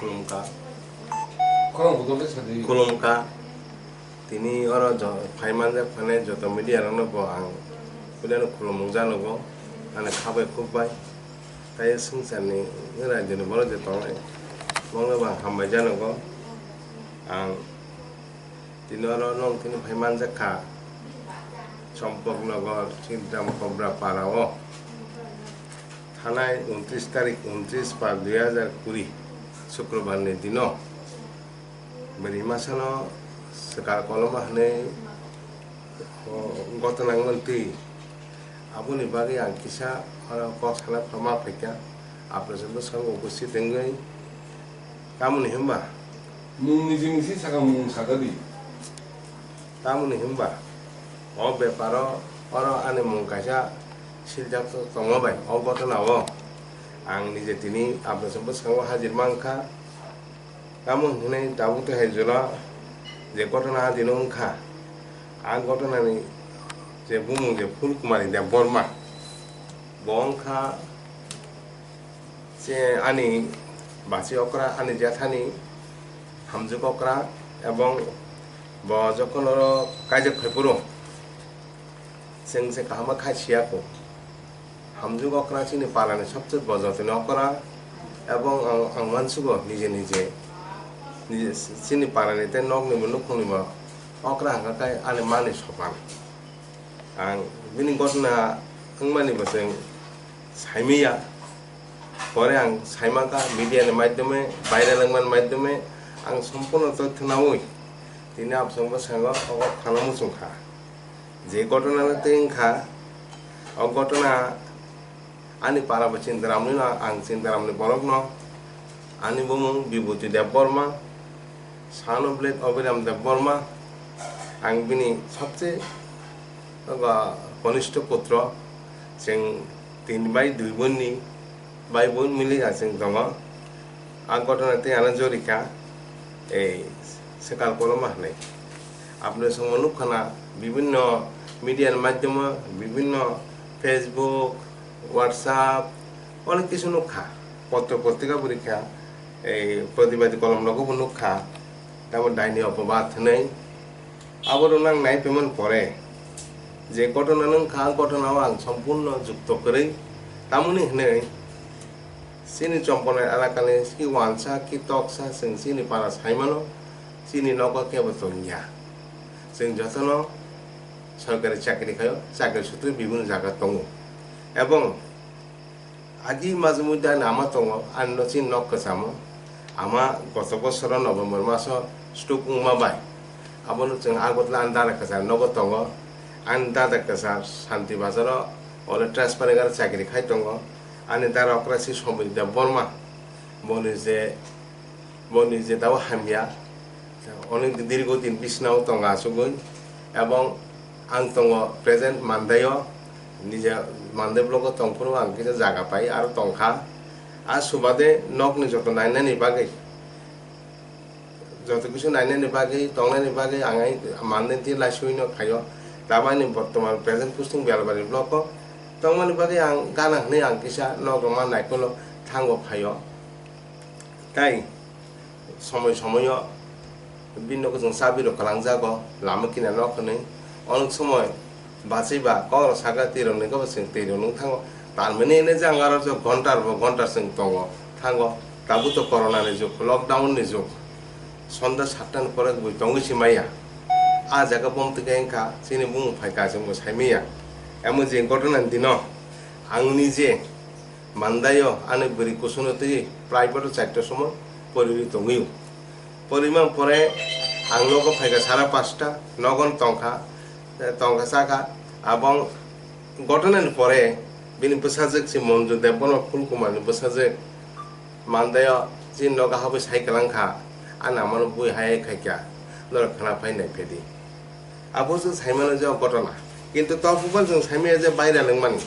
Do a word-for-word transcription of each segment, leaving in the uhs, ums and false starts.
Khulumkha. Khorang budok khe sadi. Khulumkha. Tini oro jo-, phai manjak phanai joto media rokno bo ang puilano khulumung janogo, ani kha bai khuk bai. Tai swngcharni rajyoni borok je tongnai, bono bo ang hambai janogo. Ang tini oro nong tini phai manjak kha, Chompoknagar, Sindram Kobra para o. Thanai untris tarik, untris par dui hajar kuri, Sukrobar ni dino. Bwrwi masano swkar koloma hwnwi, o, gotona wngmani twi. Aboni bagwi ang kisa oro kok sana ma phaikha, apre se bwskango upusthit wngwi. Tamoni hwnba? Mung niji niji saka mung saka di. Tamoni hwnba? O beparo oro ani mung kaisa siljak tongma bai o gotona o ang nije tini apre se bwskango hajir mankha. Tamo hwnwi tabuk tei hai jora je gotona adino wngkha, a gotonani je bumung je Phul Kumari Debbarma, bo wngkha je ani basi okra, ani jephani hamjwk okra, ebong bo jokhon oro kaijak phai phuru, chwng se kaham khe siya kho. Hamjwk okra chini palani sobse bo jotoni okra, ebong ang, ang mansugo nije nije, nije chini palani tei nokni bo nukhungni bo okra hwnka khe ani mani sopan. Ang bini gotna wngmani bo chwng saimanya. Pore ang saimankha media ni maidhyome, viral wngmani maidhyome ang sompurno tothyo naui tini absong bwskango obo thana muchungkha. Je gotona no tei wngkha, o gotona ani para bo Chintaramni no, ang Chintaramni borok no, ani bumung Bibhuti Debbarma, son of late Abhiram Debbarma, ang bini sabse, o, konishto putro, chwng tin bai dui bonni bai bon mili achwng tongo. A gotona tei ano jorikha ei swkal koloma hwnwi. Apni songmo nukkhana bibinno media ni maidhyamo, bibinno Facebook, WhatsApp, onek kisu nukha. Potro potrika bo rikha, ei pratibadi kolom rogo bo nukha. Tamo daini opobad hwnwi. Abo rwna ang nai phaimani pore je gotona no wngkha, a gotona o ang sompurno jukto kwrwi. Tamoni hwnwi chini Chomponai elakani ki wansa ki toksa chwng chini para saimano, chini nogo kebo tongya. Chwng jotono sorkari chakri khaio, chakri sutro bibhinno jaga tongo. Ebong Agi majwmui da ani ama tongo, ani no chini nok kwchamo. Ama goto bosoro November maso stroke wngma bai. Abono chwng Agartala ani dada kwchar nogo tongo. Ani dada kwchar Santi Bazaro ole transfer wngwi chakri khai tongo. Ani dada okra si Somriti Debbarma. Boni je Bo nije tabuk hamya, onek dirgo din bisnao tongo achugwi, ebong ang tongo present Mandaio, nije Mandai blogo tongphuru ang kisa jaga pai aro tongkha. A subade nokni joto nainani bagwi, joto kisu nainani bagwi, tongnani bagwi ang ai Mandai twi laisuino khaio. Tabuk ani bortoman present posting Bialbari blogo tongmani bagwi ang gana hwnwi ang kisa nok rwma naikolo thango phaio. Tai somoi somoio bini nogo chwng chabi rok kwlangjago, lama kinar nok hwnwi. Onek somoi bachwi ba kok rok saka twi rok ni kebo chwng twi rok nung thango. Tal mani hwnwi jang aro ghonta rok bo ghonta chwng tongo thango. Tabuk to corona ni jug, lockdown ni jug. Sonda satta ni pore bui tongwi se maya. A jaga bom twi khe wngkha chini bumung phaikha chwng bo sai maya. Emo je gotona ni dino ang nije Mandaio ani bwrwi kusuno twi private o charta somoi poriwi tongwio. Porimang pore ang nogo phaikha sara pasta, nogon tongkha, tongkha chakha. Abong gotona ni pore bini bwsajwk si Monju Debbarma Phul Kumar ni bwsajwk Mandaio chini nogo habwi sai kwlangkha, ani amano bui hai khaikha, norok khwna phai naiphedi. Abo chwng saimano je o gotona. Kintu tok buphang chwng saimaya je viral wngmani.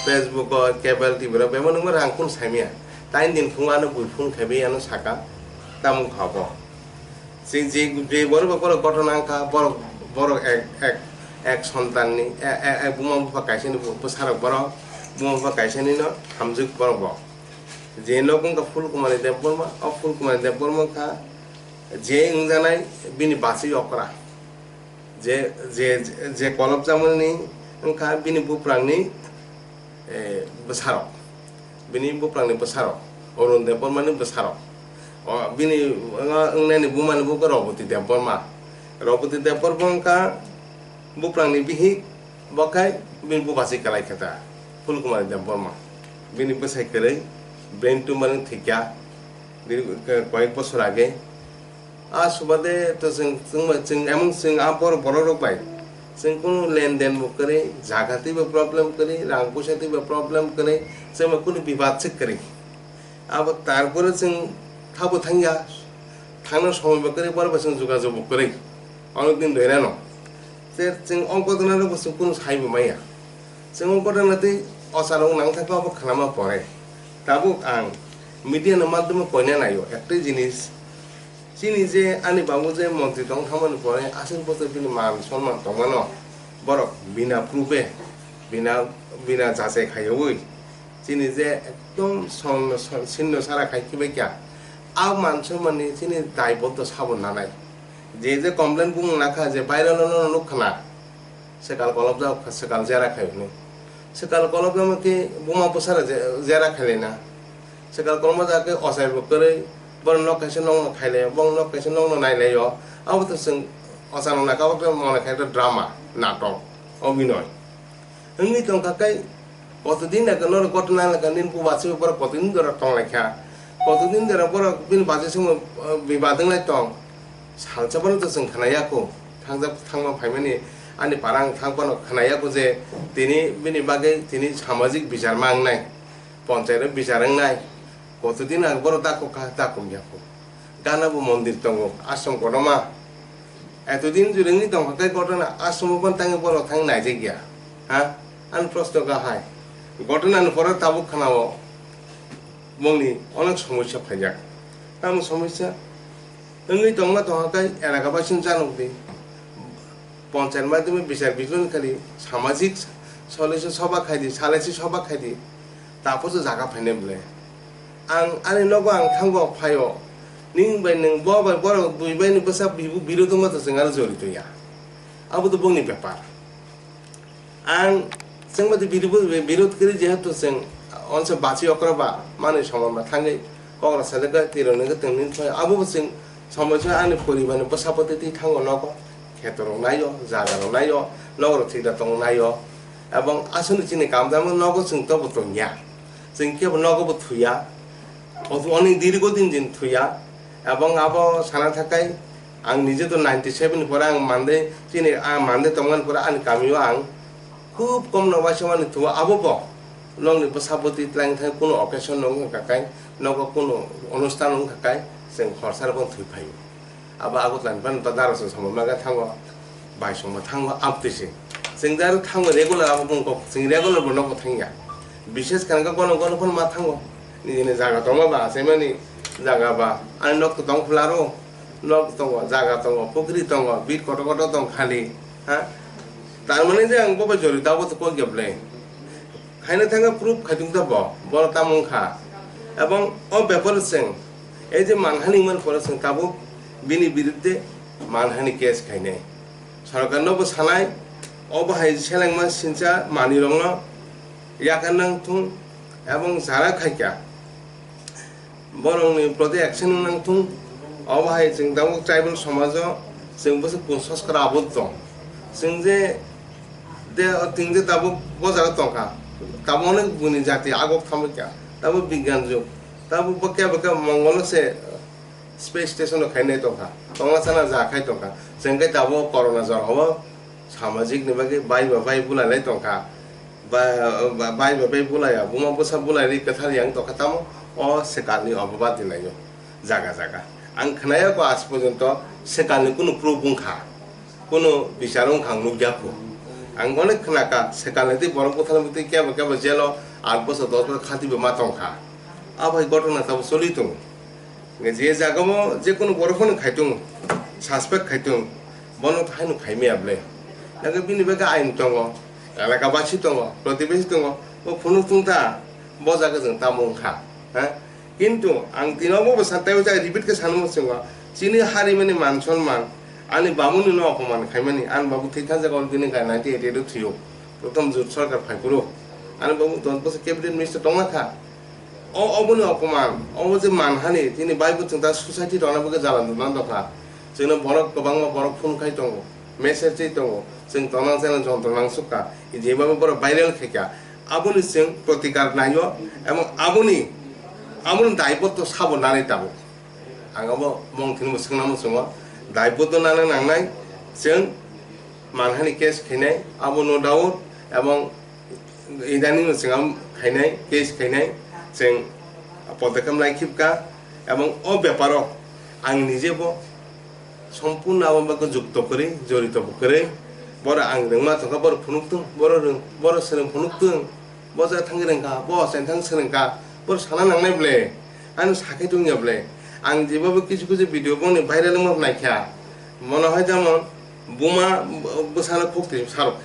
Facebook o, cable T V rok bebak nungma rang kun saimaya. Tain din phung ano bui phone khaibai ano saka, tamung kha bo. Chwng je, je borok bo borok gotona wngkha, borok, borok ek, ek, ek sontan ni, e-, e-, ek buma bupha kaisa ni bu-, bwsarok borok, buma bupha kaisa ni no hamjwk borok bo. Je nok wngkha Phulkumari Debbarma, o Phulkumari Debbarma wngkha je wngjanai bini bachwi okra. Je, je, je kolopjakmani wngkha bini buprangni, eh, bwsarok. Bini buprangni bwsarok. Arun Debbarmani bwsarok. O, bini wng-, wngnaini bumani bubo Roboti Debbarma. Roboti Debbarma wngkha buprangni bihik, bo khai bini bupasi kwlai khe ta, Phulkumari Debbarma. Bini bwsai kwrwi, brain tumor wng thwikya, diri-, koyek bosor age. A subade to chwng, chwng, chwng, emang chwng a bor-, borok rok bai chwng kunu lenden bo kwrwi, jaga twi bo problem kwrwi, rang puisa twi bo problem kwrwi, chwng bai kunu bibad se kwrwi. Abo tarpore chwng thabo thangya, thangna somoi bo kwrwi, borok bai chwng jogajog bo kwrwi. Onek din doirano. Te chwng o ghotona rok bo chwng kunu sai bo maya. Chwng o ghotona twi ochalo nang thangkha abo khnama pore. Tabuk ang media ni madhyome koina naio, ektai jinis, chini je ani babu je montri tong thangmani pore aswk bwswk bini man sonman tongmano, borok bina prove, bina, bina jachai khaiwi, chini je ekdom song, song, sinno sara khai khibai kha, a man sonmani chini daiboddo sabo nanai. Je je complain bumung nakha je viral no nuk khna, Swkal kolopjak, swkal jera khai hwnwi. Swkal kolopjak khe buma bwsara je-, jera khailai na. Swkal kolopjak khe ochai bo kwrwi, borok nok kaisa nokno khailai, borok nok kaisa nokno nailai o. Abo to chwng ochano naka o khe mone khai khe drama, natok, obinoi. Wngwi tongkha khe Kotodin age norok ghotona elakan nini bubachi borok kotodin dora tong lai kha. Kotodin dora borok bini bachi songmo, eh, bibad wng lai tong. Salsa bono to chwng khna ya kho. Thangjak thangma phaimani ani para ang thang phano khna ya kho je tini bini bagwi tini samajik bichar ma wng nai. Ponchayat o bichar wng nai. Kotodin age borok da kok kha, da kok ya kho. Gana bo mondir tongo, ashram kotorma. Etodin jurengni tongkha khe ghotona ashram o phano tangwi borok thang naijak ya. Ha? Ani proshno kha hai. Ghotona ni pore tabuk khna o bongni onek somosya phaijak. Tamo somosya? Wngwi tongma tongkha khe elaka baising janok di. Ponchayat madhyome bichar bichon khali samajik solution soba khaidi, salaisi soba khaidi, taposo jaga phainai bwle. Ang ani nogo ang thango phaio, ning bai nwng bo bai borok dui bai ni bwsa bibu birodh wngma to chwng aro jorito ya. Abo to bongni bepar. Ang chwng bai to birodh, birodh kwrwi jehetu chwng onse bachi okra ba manwi somon ba thangwi kokra sajak bai twi rok nungkhe tongwi phai abo bo chwng somoi se ani poribar ni bwsa pwtwi twi thango nogo. Kheto rok naio, jaga rok naio, nogo rok thikda tongo naio. Ebong aswkni chini kamjama nogo chwng tobo tongya. Chwng kebo nogo bo thuya. Obo oni dirgo din din thuya. Ebong abo sana thakai ang nije to ninety seven ni pore ang mande chini, ang mande tongmani pore ani kamio ang khub kom no waisa mani thuo abo bo nokni bwsa bwtwi tlang thai kuno occasion no wngkha kai nogo kuno onusthan wngkha kai chwng khorsa rok thwi phaio. Abo Agartala ni phano ta daro se samung maga thango, bai songma thango, amtwi se. Chwng jaro thango regular abo bung kok, chwng regular bo nogo thangya. Bishes khe hwnka gono gono phano ma thango. Nini jaga tongma ba, achaimani jaga ba, ani nok to tong phlaro, nok tongo, jaga tongo, pukri tongo, bit koto koto tong khali, ha? Tar mane je ang bo bai jorito abo to kok ya bwle. Khaina thangkha proof khaitungkha bo, bono tamo wngkha. Ebong o beparo chwng, ei je manhani wngmani pore chwng tabuk bini birudde manhani case khainai. Sorkarno bo sanai, obo hai selengma sincha manwirokno yakar nang thung ebong jara khaikha. Borokni proti action wng nang thung. Obo hai chwng tabuk tribal somajo chwng bwswk kun soskar abot tong. Chwng je de o ting je tabuk bo jaga tongkha. Tabuk onek buni jati agok thamwi kha. Tabuk bigyan jug. Tabuk bo kebo kebo mongolo se space station o khainai tongkha. Tongna sana ja khai tongkha. Chwng khe tabuk corona jor hobo. Samajik ni bagwi bai ba bai bulai lai tongkha. Ba, ba, bai ba bai bulai ya, buma bwsa bulai ri kwthar yang tongkha tamo o swkang ni obo bad di lai o jaga jaga. Ang khwnaya ko aaj porjonto swkang ni kunu proof wngkha, kunu bichar wngkha ang nukya kho. Ang onek khwnaka swkang ni twi borok bwthar bwtwi kebo kebo jail o aat bosor dos bosor khati bo ma tongkha. Abo hai ghotona tamo choli tongo. Hingke je jaga o je kunu borok phano khai tongo, suspect khai tongo, bono haino khai maya bwle. Hingke bini bagwi ain tongo, elaka basi tongo, protibesi tongo, bo phunuk tong ta, bo jaga jwng tamo wngkha. Ha? Kintu ang tino bo bwsa tei o jaga repeat khe sanwi muchungo. Chini harimani man sonman, ani babuni no opoman khaimani, ani babu thwi thang jaga o bini ga ninety eight o thwiyo. Prothom jut sarkar phai phuru. Ani babu dos bosor cabinet minister tongma kha. O, oboni opoman, obo je manhani, tini bai bwthwng ta society rokna bagwi jala nukna dokha. Chwngno borok kwbangma borok phone khai tongo, message twi tongo, chwng tonang chana jontro nangsukha, jeba borok viral khaikha. Aboni chwng protikar naio, ebong aboni, aboni daibotto sabo nanai tabuk. Ang abo mong thini bo swngna muchungo, daibotto nana nangnai, chwng manhani case khainai, abo no doubt, ebong Idaning no chwng am khainai, case khainai, chwng podokkhep lai khibka, ebong o beparo ang nije bo sompurno abo bagwi jukto kwrwi, jorito bo kwrwi, boro ang rwngma tongkha, boro phunuk tung, boro rwng, boro swrwng phunuk tung, bo ja thangwi rwngkha, bo achai thang swrwngkha, boro sana nangnai ble, ano sakhe tungya ble, ang jeba bo kisu kisu video boni viral wngma naikha, mono hai jemon buma bwsano khuk twi sarok.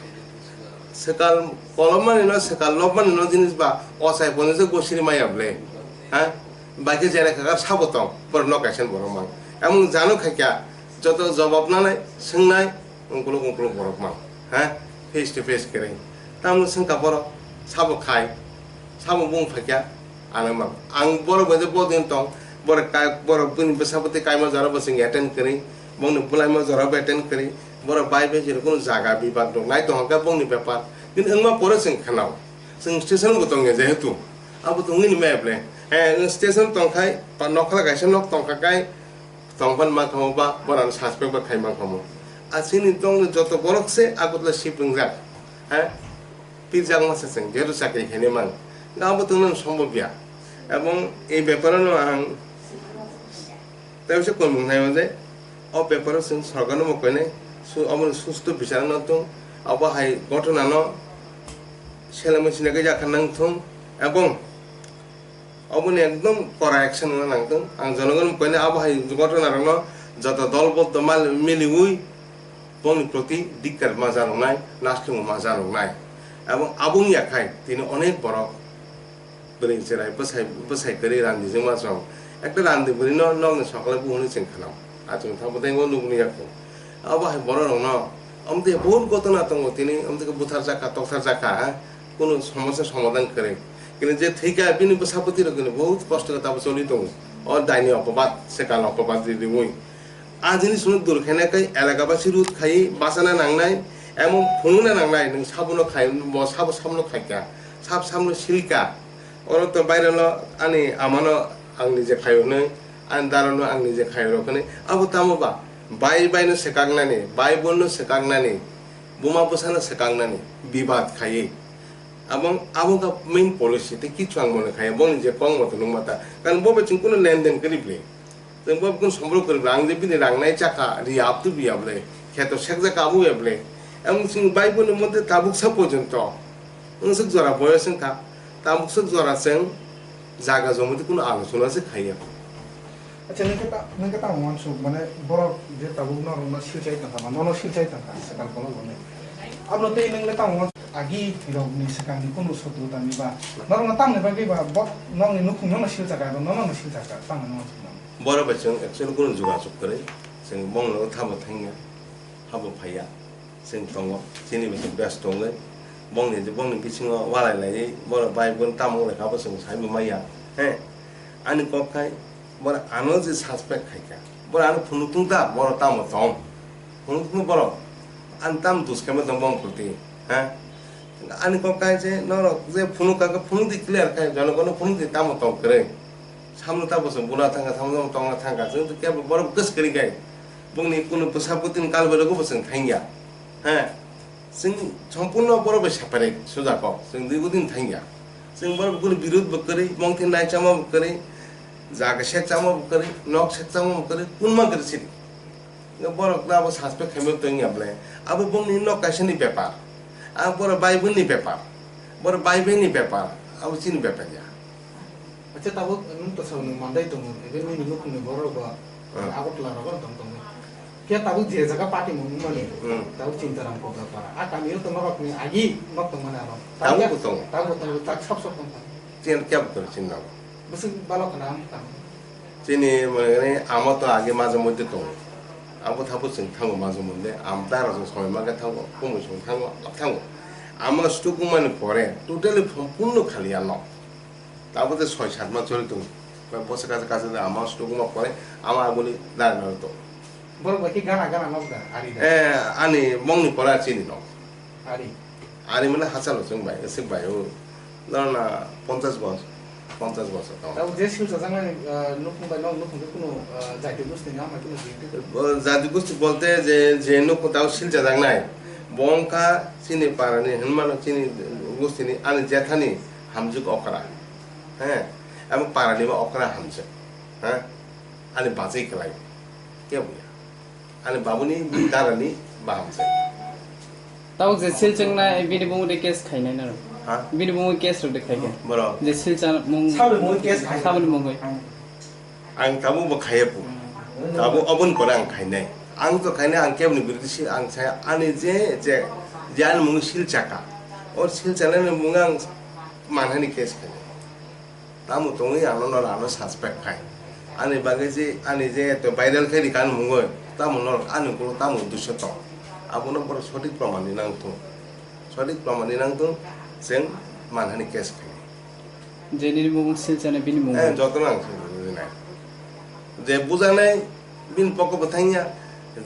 Swkal kolomani no, swkal nokmani no jinis ba ochai phone se gosiri maya ble. Ha? Baikhe jera kaka sabo tong, borok nok kaisa borok mang. Emon jano khaikya, joto jobab nanai, swngnai, ungkuluk ungkuluk borok mang. Ha? Face to face kere. Tamno swngka borok, sabo khai, sabo bung phaikya, ano mang. Ang borok bai bodin tong, borok kai, borok bini bwsa bwtwi kaima jora bo chwng attend kere, bongni bulaima jora bo attend kere, Borok bai bai jero kunu jaga bibad rok nai tongkha bongni bepar. Bini wngma pore chwng khanao. Chwng station bo tongya jehetu. Abo tongwi ni map le. Eh, station tongkhai, pa nokla kaisa nok tongkha kai, tongpan ma kamo ba, borano suspect ba khai ma kamo. A chini tongni joto borok se Agartala shift wngjak. Eh, pirjak ma se chwng, jehetu chakri khaini mang. Abo tongno sombobya. Ebong ei bepar no ang Tei se kolmung nai je, o beparo chwng sorkarno bo koinai, su-, omo susto bichar no tong, abo hai ghotona no selengma sina khe jakha nang thung, ebong oboni ekdom kora action no nang thung. Ang jonogon koinai abo hai ghotona rokno joto dol boddo mal miliui bongni proti dikkar ma janoknai, naslingma ma janoknai. Ebong aboni yakhai tini onek borok Bwrwi chwrai bwsai, bwsai kwrwi randijwkma chwng. Ekta randi bwrwino nokni sokole buhuni chwng khanao. Achukni thangbo tei o nukni yakung. Abo hai bororokno, omo tei bahut ghotona tongo tini, omo tei butharjakha, toktharjakha, ha? Kunu somosya somadhan kwrwi. Kini je thwikha, bini bwsa bwtwirok kini bahut kosto khe tabo choli tongo. O daini opobad, swkang opobad riui. A jinisno dur khaina khe elakabasi rut khai bachana nangnai, emon phunukna nangnai, nwng sabono khai, bo sabo sabono khaikha, sab sabono silka. Oro to bairelo ani amano ang nije khaio hwnwi, ani darano ang nije khaio rok hwnwi, abo tamo ba? Bai baino swkaknani, bai boino swkaknani, buma bwsano swkaknani, bibad khaiwi. Abo, abo wngkha main policy, tei kichu ang mone khaiya, boni je kok moto nukma ta. Karon bo bai chwng kunu lenden kwrwi bwle. Chwng bo kunu sombrok kwrwi bwle, ang je bini rang nai chakha, ri aptwi biya bwle, kheto sekjak abo ya bwle. Emon chwng bai boni moddhe tabuksa porjonto, wngsuk jora boyos wngkha, tabuksa jora chwng jaga jomodi kunu alochona se khaiya. Acha, nwng khe ta-, nwng khe tamo uansuk, mane, borok je tabuk norokno silchai tongkha, ba nono silchai tongkha, swkang kolok hwnwi. Abono tei nwng le tamo uansuk, agi rokni swkangni kunu sotru tangwi ba, norokno tamni bagwi ba, bo nokni nukhung nono silchakha, abo nono no silchakha, tamo uansuk mano. Borok bai chwng actually kunu jogajog kwrwi, chwng bongno thabo thangya, habo phaiya. Chwng tongo, chini bising best tongwi. Bongni, bongni bisingo walai laiwi, borok bai bono tamo wnglaikha, abo chwng saibo manya. He, ani kok khai, borok ano je suspect khaikha, borok ano phunuk tong ta, borok tamo tong? Phunuk tong borok? Ani tamo dos khaima tong bong kwtwi, he? Ani kok khai je, norok je phunuk kha, phunuk di clear khai, jonogono phunuk di tamo tong kwrwi. Samno ta bosong bula thangkha, samno tongna thangkha, chwng to kebo borok bwkha swkali kai. Bongni kunu bwsa bwtwini kalbai rokbo chwng thangya. He, chwng sompurno borok bai separate, suja kok, chwng dui budin thangya. Chwng borok kunu birud bo kwrwi, mongthir naichama bo kwrwi, jaga sekchama bo kwrwi, nok sekchama bo kwrwi, kunma kwrwi sidi. Borok no abo suspect khaima tongya bwle. Abo bongni nok kaisa ni bepar. Abo borok bai boni bepar. Borok bai bai ni bepar. Abo chini bepar ya. Acha, tabuk nwng to sabo nwng mandai tongo, even nini nukhungni borok bo Hmm. Agartala rogo tong tongo. Khe tabuk je jaga party mung mani, Hmm. Tabuk Chintaram Kobrapara. A kamio to norokni agi nok tongmani aro. Tabuk bo tongo. Tabuk tongo, tak sab sab tongkha. Chini kya bo tongo, chini nago. Bwswk balok khna ang tamo. Chini mane ama to age maje moddhe tongo. Abo thabu chwng thango maje moddhe. Am taro chwng somoi ma khe thango, kumui chwng thango, ab thango. Ama stukmani pore totally sompurno khali ano. Tabo de soi sat ma choli tongo. Koi bosa kacha kacha de ama stukma pore ama aboni dara dara tongo. Borok bai khe gana gana nok da, ari da. Eh, ani mongni pore chini nok. Ari. Ari mane hachalo chwng bai, swk bai o. Nana ponchash bos, ponchash bosor tong. Tabo je silchajaknai, ah, nukhung bai nok nukhung khe kuno, ah, jati gosti ni ama kuno jiti. O jati gosti bolte je, je nukhung tabo silchajaknai, bo wngkha chini parani hinmano chini gosti ni ani jethani hamjwk okra. He, abo parani bo okra hamjwk. He, ani bachai kwlai. Kebo ya. Ani babuni darani baham se. Tabuk je sil chengna bini bumu de case khainai naro. Ha? Bini bumu case rok de khaikhe. Boro. Je sil chan mung. Saboni bumu case khai. Saboni mungwi. Ang tabuk bo khaiya pu. Tabuk obon pore ang khainai. Ang to khainai ang kebni birdi si ang saya ani je je je ani mung sil chaka. O sil chana ni mung ang manhani case khainai. Tamo tongwi ano no ano suspect khai. Ani bagwi je, ani je to viral khai rikha mungoi, tamo no ani ulo tamo uddesho tong. Abono borok sothik proman ni nang thung. Sothik proman ni nang thung, chwng manhani case khai. Je nini mung silchana bini mung. Eh, joto nang thung nai. Je bujanai bin poko bwthangya,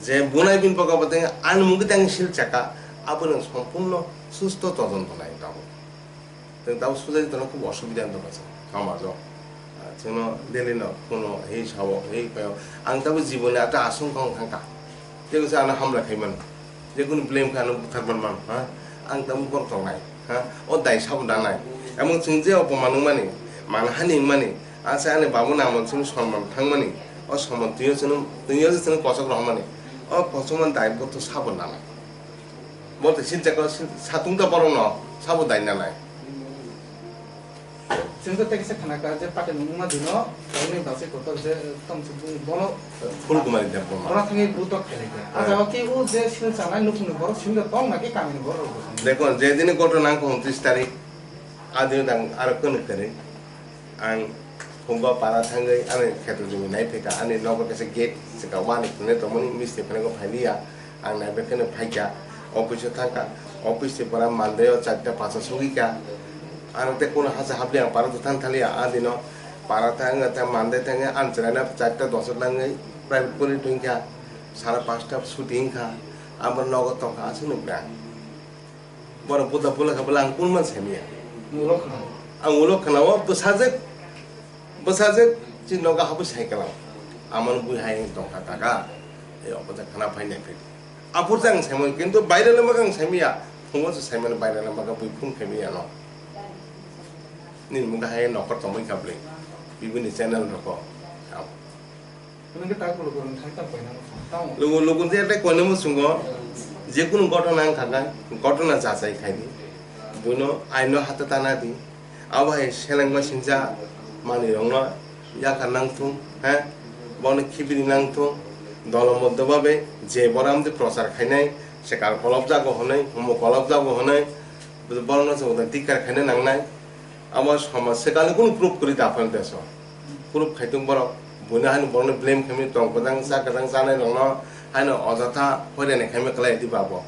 je bunai bin poko bwthangya, ani mungwi tang sil chaka, abono sompurno susto todonto nai tamo. Tei tabo sujai tongna khub osubida wng tongkha chwng somajo. Ah, chwngno daily no phuno, hei sao, hei paio. Ang tabo jiboni ata aswngkha wng thangkha. Tei wngsa ano hamla khai mano. Jekunu blame kha ano buthar man mano, ha? Ang tamo borok tongnai, ha? O dai sabo danai. Emon chwng je opoman wngmani, manhani wngmani, asa ani babu nangmani chwngno sonman thangmani, o sonman twiyo chwngno, twiyo chwngno kochok rohormani. O kochokmani dai bo to sabo nanai. Bo tei sincha ko sin-, satung ta borok no sabo dai nanai. Chwng to tei kisa khana ka je paten wngma dino, tabukni bachai kotor je tong se bung bono Phul Kumari Debbarma. Bono thangwi butok khailai kha. Ah jaga ki u je sil chanai nukhungni borok simi tong na ki kamini borok rok. Dekho, je dini gotona ang kong tris tarik, a dino dang aro kwnwi kwrwi. Ang phungo para thangwi ani kheto jumi nai phaikha, ani nogo kaisa gate swkang wani phunai tongmani misti phunai khe phailiya. Ang naibe kheno phaikha, office o thangkha, office ni pora Monday o charta pacha sogwi kha. Ang tei kono hasa hapli ang para thang thaliya, a dino para thang tei Monday thangwi ang chwraino charta dos o nangwi private pori tongkha, sara pasta chuti wngkha, ang bo nogo tongkha, aswk nukle ang. Borok buda bula kha bwla ang kun man semiya. Ulo khna. Ang ulo khna o bwsajwk, bwsajwk chini nogo habwi sai kwlao. Amon bui hai tongkha kaka. Ei obo jak khna phai nai phai. Aphur jak ang saimano kintu baire lama kang saimiya. Phungo se saimano baire lama ka bui phun khaimiya no. Nini mungkha hai nokor tongmai kha bwle. Bibini channel roko. Nwng khe tak bolo borok thang tang koina muchung tamo. Lugu lugu je tei koina muchungo je kunu gotona wngkha khe gotona jachai khai di. Buino aino hata tana di. Abo hai selengma singcha manwi rokno yakha nangthung he bono khibini nangthung. Dolo moddo babe je borom de prochar khainai sekar kolop jago hwnwi humo kolop jago hwnwi borokno se uda dikar khaina nangnai. Abo somaj se kali kunu proof kwrwi da phano deso. Proof khai tung borok. Buino hani borokno blame khaimani tong kwchang cha kwchang chanai rokno haino ojotha hoirani khaima kwlai di babo.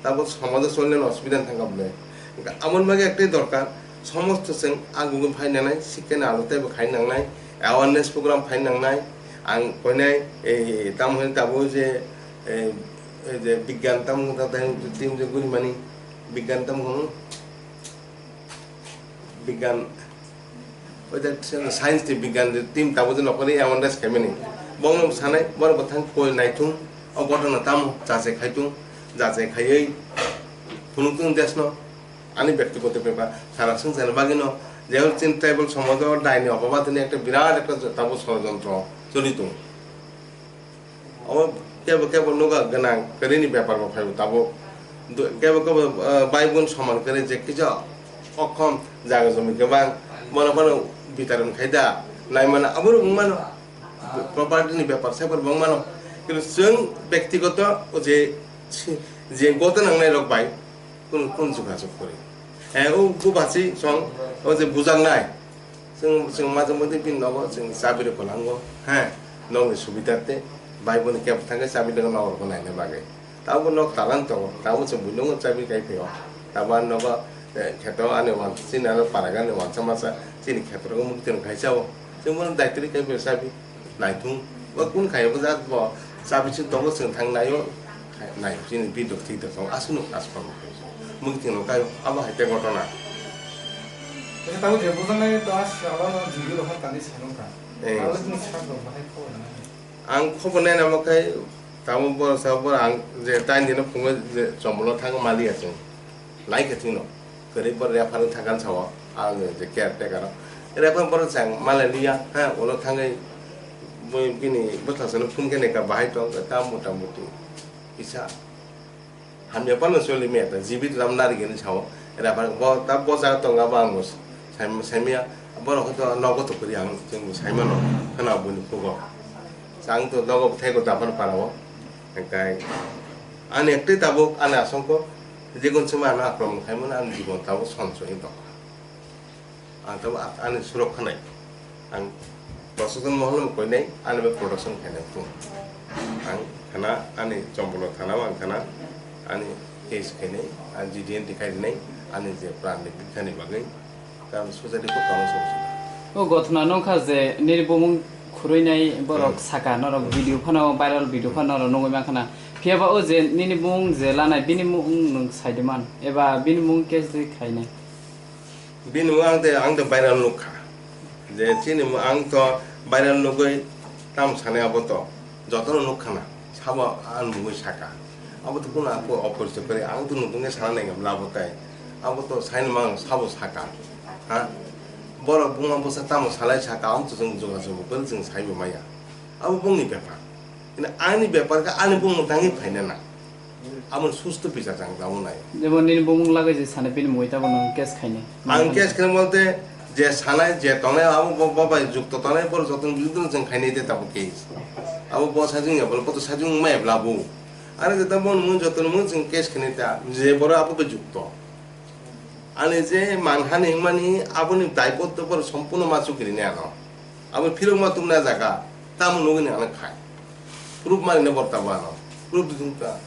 Tabuk somajo cholnani osubida thangkha bwle. Hwnkhe aboni bagwi ektai dorkar, somosto chwng agugwi phai nangnai, sikkhe nalo teibo khai nangnai, awareness program khai nangnai. Ang koinai ei tamo hwnwi tabuk je ei ei je bigyan tamo hwnwi team je gurimani bigyan tamo hwnwi. Bigyan, oita science ni bigyan ni team tabuk je nokoli awareness khaimani. Bongno sanai, borok bwthang koi naithung, o gotona tamo jachai khaitung, jachai khaiwi phunuktung desno, ani byaktigoto bepar, sara swngcharni bagwino, je chini tribal somajo daini obabatini ekta birat ekta tabuk sorojontro cholitung. Omo kebo kebo nogo gwnang kwrwini bepar bo phaibo tabuk. Do-, kebo kebo, ah, bai bun soman kwrwi je kisa okhom jaga jomi kwbang bono bono bitaron khai da nai mano abo rok wng mano property ni bepar saiphor bo wng mano. Kintu chwng byaktigoto o je si-, je goto nangnai rok bai kunu kunu jogajog kwrwi. Eh, o bupasi song o je bujaknai. Chwng, chwng majwk madi bini nogo chwng chabi rok kwlango, he, nokni subida tei bai boni kebo thangkhe chabi rok nogo naina bagwi. Tabuk nok talang tongo, tabuk chwng buino chabi kai phaio. Tabuk ani nogo, eh, kheto ani wan-, chini ano paragani wansa masa chini kheto rok mukti rok khai chao. Chwng bono daitri kai phaio chabi. Naithung, bo kun khai bo jat bo, chabi chwng tongo chwng thang naio, khai nai chini bidok thik da tongo, aswk nuk aswk pang khai. Mukti rok kai abo hai tei gotona. Tabuk je bujaknai to as abo no jigwi rok tani sanung kha. Eh. Abo ni sak rok bahai khobor nai. Ang khobor nai namo khai tamo borok sa borok ang je tain dino phungo je chombolo thang maliya chwng. Lai khe chwngno kwrwi borok refer wng thangkha sao ang je caretaker o. Refer borok chang malai liya ha ulo thangwi bini bwsla sano phone khe nai kha bahai tong kha ta mota moti kisa. Hamya phano choli maya ta jibit ram nari gini sao. Era phano bo ta bo jaga tongo abo ang bo sai, saimaya. Borok hwnkhe nogo to kwrwi ang chwng bo saimano khwna boni khugo. Ang to nogo bwthai ko dapan parao. Hwnkhe ani ektwi tabuk ani asongko jikun sima ano akromon khaimano ani jibon tabuk sonso wng tongkha. Ang tamo a-, ani surok khanai. Ang prosecution mohol no koinai, ani bai production khainai phung. Ang khana ani Chombolo thana o ang khana ani case khainai, ang G D N T khai rinai, ani je pran ni bikha ni bagwi, karon society ko tamo solution. O gothona nongkha je nini bumung khurui nai borok Hmm. saka norok video phano viral video phano norok nugui mankha na. Phiya ba o je nini bumung je lanai bini mung nwng sai de man eba bini mung case de khainai. Bini mung ang de, ang de viral nukha. Je chini mung ang to viral nugui tam sanai abo to. Jotono nukha na. Sabo ang mungui saka. Abo to kuno ako opor se kore. Ang to nukung ke sana nengam labo tai. Abo to sain mang sabo saka. Ha? Borok buma bosa tamo salai saka. Ang to jung juga jung kore jung saibo maya. Abo bungni bepar. Ini ani bepar ka ani bung tangwi phaina na. Abo susto bichar chang tamo nai. Jemon nini bumung lagwi je sana bini mui tabo nang case khainai. Ang case khainai bolte je sanai je tongnai abo bo, bo bai jukto tongnai bor jotoni bidung jeng khainai de tabo case. Abo bo sajung ya bol koto sajung mai blabo. Are je tabo mun jotoni mun jeng case khainai ta je bor abo bai jukto. Ani je manhani hwnmani aboni daibotto bor sompurno ma chukiri ni ano. Abo phirok ma tumna jaga tamo nugini ano khai. Proof mani ne bor tabo ano. Proof dudung ta.